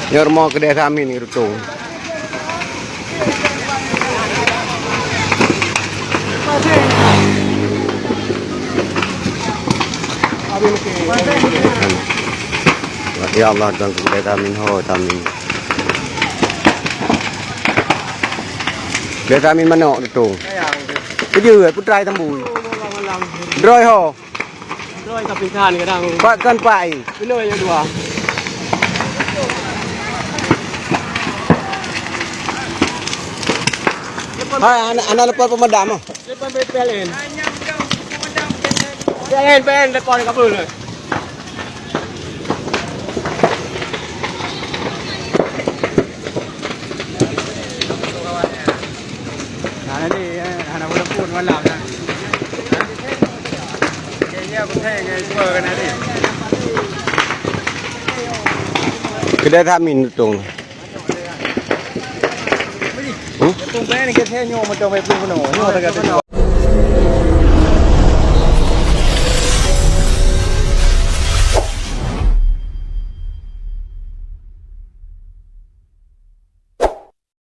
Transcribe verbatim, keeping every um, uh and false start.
Nyoe rumoh keudè Samin nyoe tutong. Ya Allah, Tuhan, keudè Samin, ho, Samin. Keudè Samin manok tutong. Keujeuet, putrai tambui. Droe ho. Droe ka pingsan kadang. Pak kan Pak, eh. Beuna ya dua. Hai, anak, anak lepas pemadam ah. Lepas P L N. P L N, P L N lepas kabel. Nah, nanti, eh, hana boleh pun malam nah. Kayaknya aku tengok, eh, dua kan nanti. Keudè Samin tutong. Hmm? Tutong ni ke saya nyoe macam baik pun kena. Nyoe tak ada.